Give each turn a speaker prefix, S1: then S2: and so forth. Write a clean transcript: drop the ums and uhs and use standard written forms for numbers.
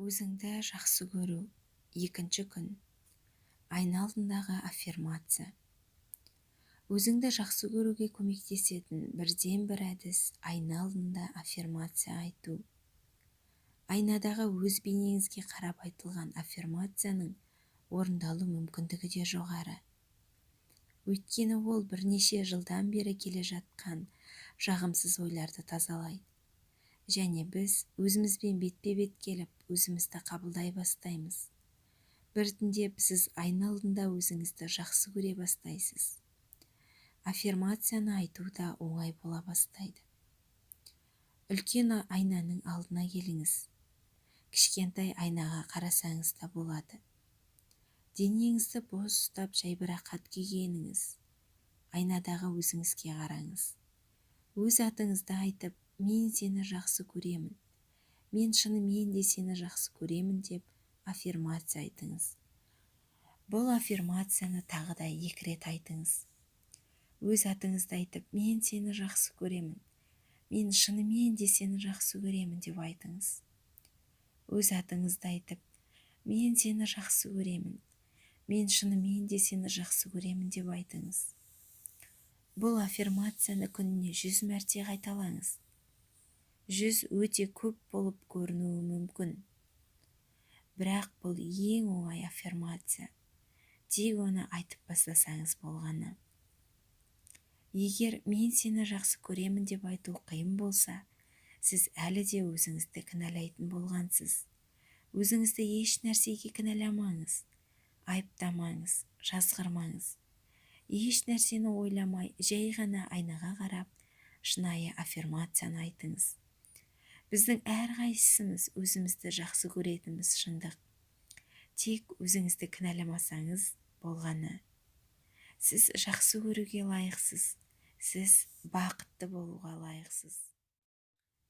S1: Өзіңді жақсы көру. Екінші күн. Айна алдындағы аффирмация. Өзіңді жақсы көруге көмектесетін бірден-бір әдіс – айна алдында аффирмация айту. Айнадағы өз бейнеңізге қарап айтылған аффирмацияның орындалу мүмкіндігі де жоғары. Өйткені ол бірнеше жылдан бері келе жатқан жағымсыз ойларды тазалайды. Және біз өзімізбен бетпе-бет келіп, өзімізді қабылдай бастаймыз. Біртіндеп сіз айна алдында өзіңізді жақсы көре бастайсыз. Аффирмацияны айту да оңай бола бастайды. Үлкен айнаның алдына келіңіз. Кішкентай айнаға қарасаңыз да болады. Денеңізді бос ұстап, жайбарақат күйге еніңіз. Айнадағы өзіңізге қараңыз. Өз атыңызды айтып, «Мен сені жақсы көремін. Мен шынымен де сені жақсы көремін» деп аффирмация айтыңыз. Бұл аффирмацияны тағы да екі рет айтыңыз. Өз атыңызды айтып, «Мен сені жақсы көремін. Мен шынымен де сені жақсы көремін» деп айтыңыз. Өз атыңызды айтып, «Мен сені жақсы көремін. Мен шынымен де сені жақсы көремін» деп айтыңыз. Бұл аффирмацияны күніне 100 мәрте қайталаңыз. 100 өте көп болып көрінуі мүмкін. Бірақ бұл ең оңай аффирмация. Тек оны айтып бастасаңыз болғаны. Егер «Мен сені жақсы көремін» деп айту қиын болса, сіз әлі де өзіңізді кінәлайтын болғансыз. Өзіңізді еш нәрсеге кінәламаңыз, айыптамаңыз, жазғырмаңыз. Еш нәрсені ойламай, жай ғана айнаға қарап, шынайы аффирмацияны айтыңыз. Біздің әрқайсымыз өзімізді жақсы көретініміз шындық. Тек өзіңізді кінәламасаңыз болғаны. Сіз жақсы көруге лайықсыз. Сіз бақытты болуға лайықсыз.